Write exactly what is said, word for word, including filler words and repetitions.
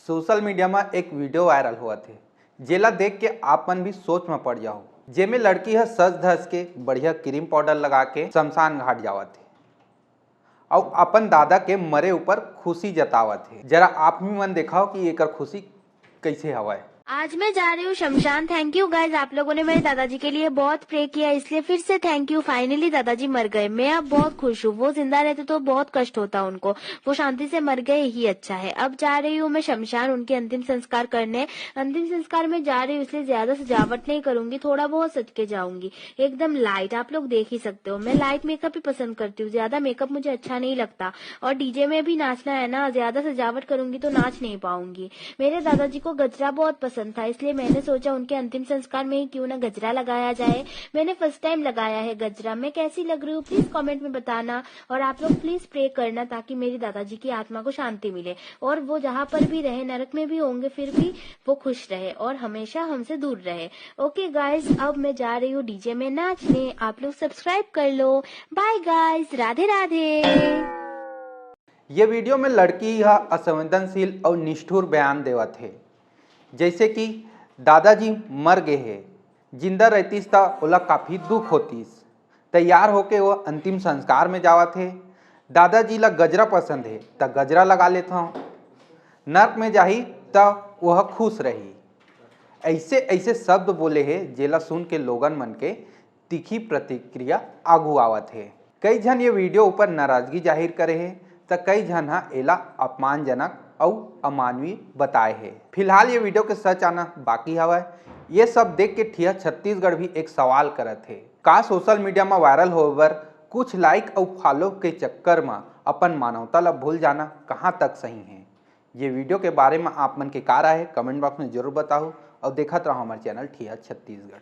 Social media म एक video viral होवत हे, जेला देख के आप मन भी सोच म पड़ जाओ, जेमे लड़की ह सज धज के बढ़िया क्रीम पाउडर लगा के शमशान घाट जावत हे, अउ अपन दादा के मरे ऊपर खुशी जतावत हे। जरा आप भी मन देखाओ कि एकर खुशी कैसे हवय। आज मैं जा रही हूँ शमशान। थैंक यू गाइज, आप लोगों ने मेरे दादाजी के लिए बहुत प्रे किया, इसलिए फिर से थैंक यू। फाइनली दादाजी मर गए, मैं अब बहुत खुश हूँ। वो जिंदा रहते तो बहुत कष्ट होता उनको, वो शांति से मर गए, यही अच्छा है। अब जा रही हूँ मैं शमशान उनके अंतिम संस्कार करने। अंतिम संस्कार में जा रही हूँ, इसलिए ज्यादा सजावट नहीं करूंगी, थोड़ा बहुत सज के जाऊंगी, एकदम लाइट। आप लोग देख ही सकते हो, मैं लाइट मेकअप ही पसंद करती हूँ, ज्यादा मेकअप मुझे अच्छा नहीं लगता। और डीजे में भी नाचना है ना, ज्यादा सजावट करूंगी तो नाच नहीं पाऊंगी। मेरे दादाजी को गजरा बहुत पसंद था, इसलिए मैंने सोचा उनके अंतिम संस्कार में ही क्यों ना गजरा लगाया जाए। मैंने फर्स्ट टाइम लगाया है गजरा। मैं कैसी लग रही हूँ, प्लीज कमेंट में बताना। और आप लोग प्लीज प्रे करना, ताकि मेरी दादाजी की आत्मा को शांति मिले और वो जहाँ पर भी रहे, नरक में भी होंगे, फिर भी वो खुश रहे और हमेशा हमसे दूर रहे। ओके गाइज, अब मैं जा रही हूँ डीजे में नाचने, आप लोग सब्सक्राइब कर लो। बाय गाइज, राधे राधे। ये वीडियो में लड़की ह असंवेदनशील अउ निष्ठुर बयान देवत हे, जैसे कि दादाजी मर गए हे, जिंदा रहतीस त ओला काफी दुख होतीस। तैयार होके वो अंतिम संस्कार में जावत हे। दादाजी ला गजरा पसंद हे, त गजरा लगा लेथव। नर्क में जाही, त वह खुश रही। ऐसे ऐसे शब्द बोले हे, जेला सुन के लोगन मन के तीखी प्रतिक्रिया आगू आवत हे। कई झन ये वीडियो ऊपर नाराजगी जाहिर करे हे, त कई झन ह एला अपमानजनक अउ अमानवीय बताए हे। फिलहाल ये वीडियो के सच आना बाकी हवय। ये सब देख के ठिया छत्तीसगढ़ भी एक सवाल करत हे, का सोशल मीडिया म वायरल होए बर कुछ लाइक अउ फॉलो के चक्कर म अपन मानवता ल भूल जाना कहाँ तक सही हे? ये वीडियो के बारे म आप मन के का राय हे, कमेंट बॉक्स में जरूर बताओ अउ देखत रहो हमारे चैनल ठिया छत्तीसगढ़।